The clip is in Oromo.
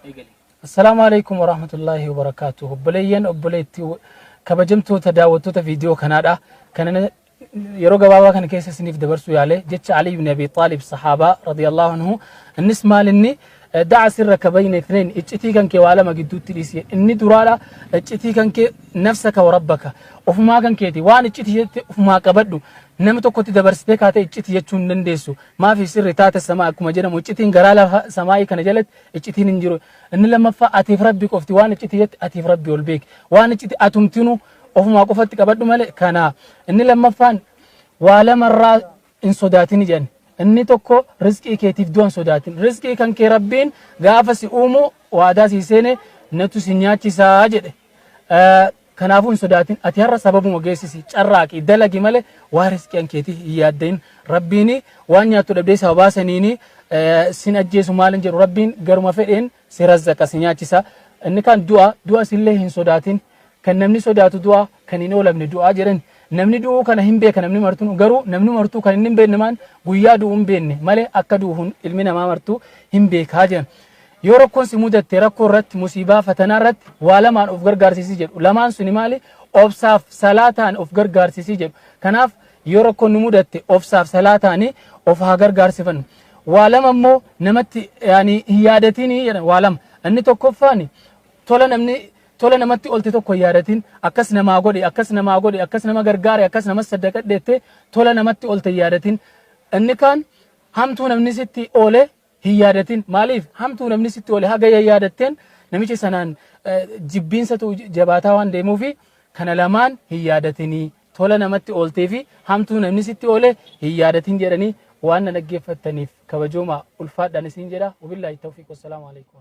Eegali. Assalaamu alaikum warahmatullaahi wabarakaatuh. Obboleeyyan obboleetti kabajamtoota daawwattoota viidiyoo kanaadha. Kana yeroo gabaabaa kana keessa isiniif dabarsuu yaale jecha Ali ibn Abi Xaalib sahaabaa radiyallahu anhu innis maal inni da'a sirraka bayna ithnain iccitii kan kee waa lama gidduutti dhiisi inni duraadha iccitii kan kee nafsaka wa rabbaka ofumaa kan keeti waan iccitii jette ofumaa qabadhu nama tokkotti dabarsitee kaatee iccitii jechuu hin dandeessu maafi sirri taate samaa akkuma jedhamu iccitiin garaa lafa samaa'ii kana jalatti iccitiin hin jiru inni lammaffaa atiif rabbi qofti waan iccitii jette atiif rabbi ol beeki waan iccitii atumtinuu ofumaa qofatti qabadhu malee kana inni lammaffaan waa lamarraa hin sodaatin jedhan inni tokko rizqii keetiif du'a hin sodaatin rizqii kan kee rabbiin gaafa si uumu waadaa si seene natu si nyaachisaa jedhe kanaafuu hin sodaatin ati har'a sababuma geessisi carraaqi dalagi malee waa rizqii kan keetii hin yaaddain rabbiin waan nyaattu dhabdee sababaa saniini sin ajjeesu maal hin jedhu rabbiin garuma fedheen si razzaqa si nyaachisa inni kan du'a du'a sillee hin sodaatin Kan namni sodaatu du'a, kan hin oolamne du'a jedhan. Namni du'uu kana hin beeka namni martuu garuu namni martuu kan inni hin beekne maan guyyaa du'uu hin beekne malee akka du'u ilmi namaa martuu hin beekaa jedhan. Yoo rakkoon si mudatte rakkoo irratti musiibaa fatanaa irratti waa lamaan of gargaarsisi jedhu. Lamaan suni maali? Obsaaf salaataan of gargaarsisi jedhu. Kanaaf yoo rakkoon nu mudatte obsaaf salaataani of haa gargaarsifannu. Waa lama immoo namatti yaani hin yaadatinii jedhan waa lama. Inni tokkoffaani tola namni tola namatti olte tokko hin yaadatin akkas namaa godhe akkas namaa godhe akkas nama gargaare akkas nama saddaqadhe jettee tola namatti olte hin yaadatin inni kaan hamtuu namni sitti oole hin yaadatin maaliif hamtuu namni sitti oole haga yaadatteen namicha sanaan jibbiinsatu jabaataa waan deemuufi kana lamaan hin yaadatinii tola namatti ooltee fi hamtuu namni sitti oole hin yaadatin jedhanii waan na dhaggeeffattaniif kabajoomaa ulfaadhaan isin jedha. Wabillaahi tawfiiq wassalaamu alaikum.